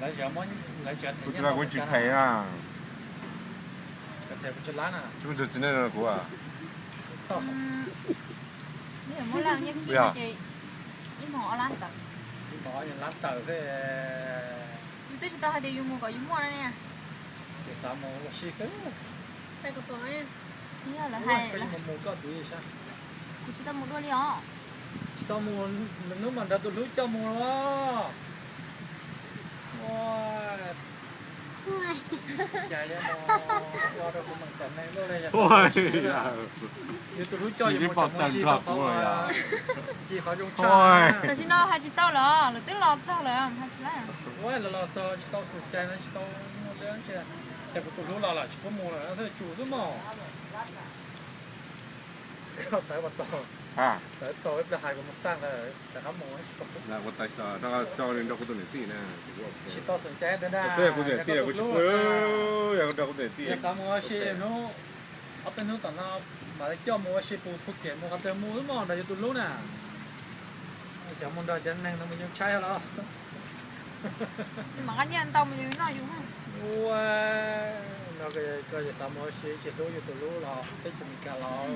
Kuv tus no kuv tsis phem na. Tsis muaj tus txiv neej kuv. Yus twb tsis tau hais tias yus mus kom yus muaj na. Tsis yog lawv hais, kuv tsis tau mus dua li os. Tsis tau mus, hnub mas nrog tus hlub coj mus los. Yus tus hlub coj yus mus tsis tau qhov, ncig qhov zoo tshaj. Tam sim no hais tsis tau lawm, lawv twb los txog lawm, hais tsis tau. Lawv los txog tsis tau xum cai no tsis tau mus li. Ces kuv tus hlub los lawm tsis pub mus lawm, tsum xwb mog. Tawv tau, tawv txaus ib pliag hais kuv mus xaj ntawd, tawv qab mus tsis tau. Tso nrog kuv tus niam tij na. Tsis tau xum cai ntawd na. Kuv tus niam tij kuv tsis pub, yog nrog kuv tus niam tij. Xav mus ua si hnub, ob peb hnub tom no mam li coj mus ua si, puag phuj kiam mus qhov twg mus xwb mog nrog yus tus hlub na. Cov mus nrog cov neeg no mus yeej tshaib los. Mam qab nyiaj ntau mus yus noj yus. Ua, no koj xav mus ua si tsis hlub yus tus hlub los teb chaws Amelikas los.